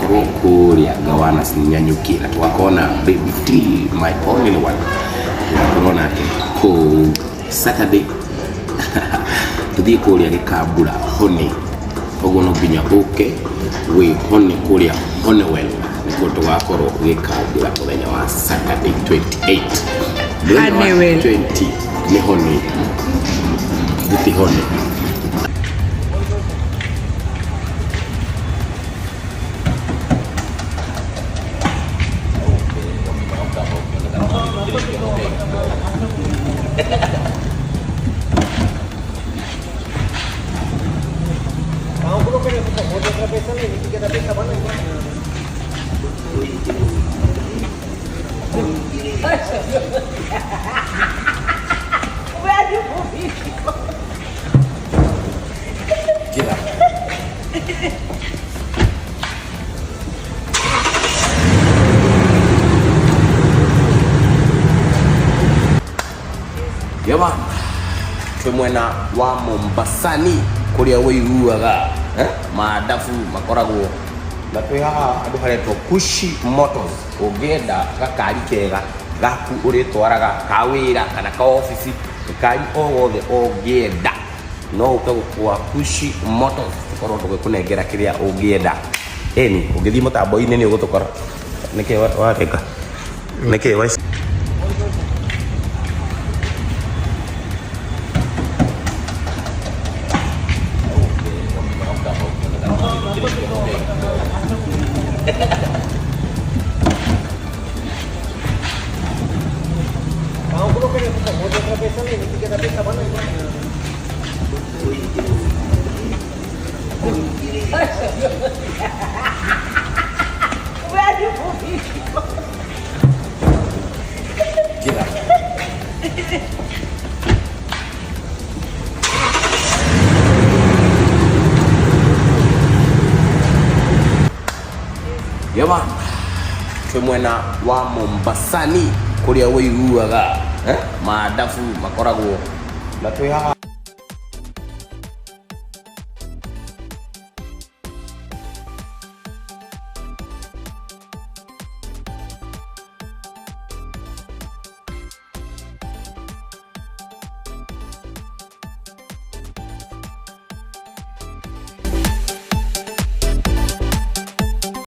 Tũgakorwo kũrĩa Gawanas Nanyuki na tũgakorwo na Baby T, my only one. Tũgakorwo nake kũu Saturday. Tũthiĩ kũrĩa Gĩkambura Honey. Koguo no nginya ũke wĩ Honey kũrĩa Honeywell nĩkuo tũgakorwo Gĩkambura mũthenya wa Saturday 28. Mũthenya wa Honeywell. 20 nĩ Honey. Ti Honey. Yama twĩ mwena wa Mombasani kũrĩa wĩiguaga eh? Mandabu makoragwo na twĩ haha handũ haretwo Kushi Motors. Ũngĩenda gakari kega gaku ũrĩtwaraga ka wĩra kana ka obici, gakari o gothe ũngĩenda no ũke gũkua Kushi Motors tũkorwo tũgĩkũnengera kĩrĩa ũngĩenda. Ĩni ũngĩthiĩ mũtambo-inĩ nĩ ũgũtũkora. Nĩkĩ warenga? Nĩkĩ wa Yama twĩ mwena wa Mombasani kũrĩa wĩiguaga eh? Mandabu makoragwo na twĩ haha.